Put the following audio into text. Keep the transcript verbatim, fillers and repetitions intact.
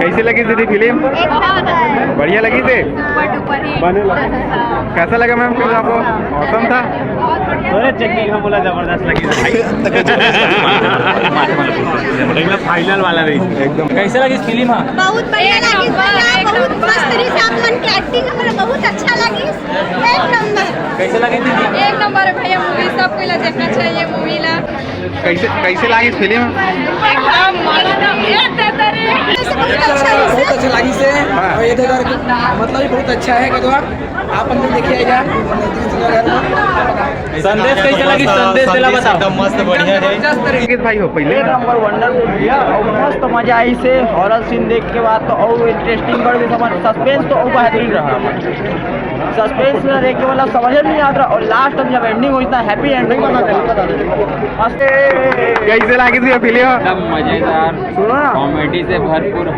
कैसे लगी दीदी फिल्म? बढ़िया लगी थे। बने लगा। कैसा लगा मैम फिल्म आपको? ऑसम था। तोरे चेक नहीं बोला, जबरदस्त लगी भाई। एकदम फाइनल वाला नहीं। एकदम। कैसे लगी फिल्म? हाँ, बहुत बढ़िया लगी भैया, बहुत मस्त रही से आप मन के एक्टिंग, हमरा बहुत अच्छा लगी। एक नंबर। कैसे लगी दीदी? एक नंबर है भैया, मूवी सबको ला देखना चाहिए, मूवी ला। कैसे, कैसे लागिस फिल्म? एकदम मस्त। बहुत अच्छा लागिस। हाँ। और ये तो यार, मतलब, ये बहुत अच्छा है, कदवा। आप अंदर देखिए जा। संदेश कैसे लागिस? संदेश तेला बताओ। एकदम मस्त, बढ़िया है। अंकित भाई हो पहले। एक नंबर वंडरफुल भैया, और मस्त मजा आइस हे। हॉरर सीन देख के बाद तो और इंटरेस्टिंग बढ़ गई, समझ, सस्पेंस तो और बेहतरीन रहा। सस्पेंस में देख के मतलब समझ में नहीं आता, और लास्ट में जब एंडिंग हो, इतना हैप्पी एंडिंग बना देना। कैसे लागिस भैया फिल्म? एकदम मजेदार। सुनो ना। कॉमेडी से भरपूर।